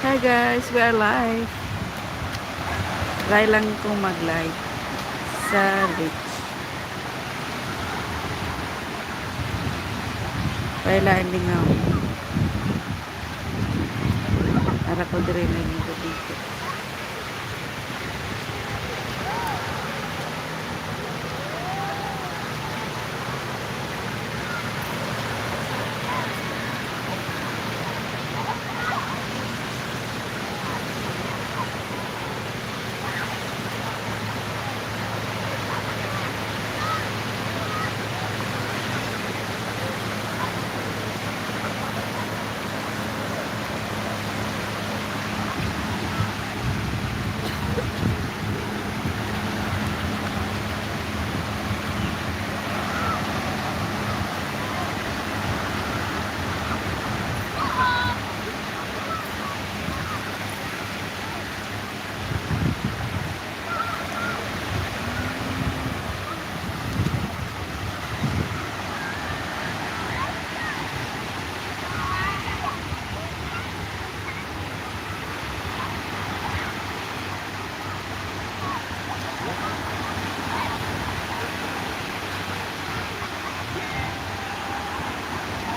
Hi guys, we are live. Try lang kong mag-live sa beach. Pailaan din nga. Ara ko dire na gabi.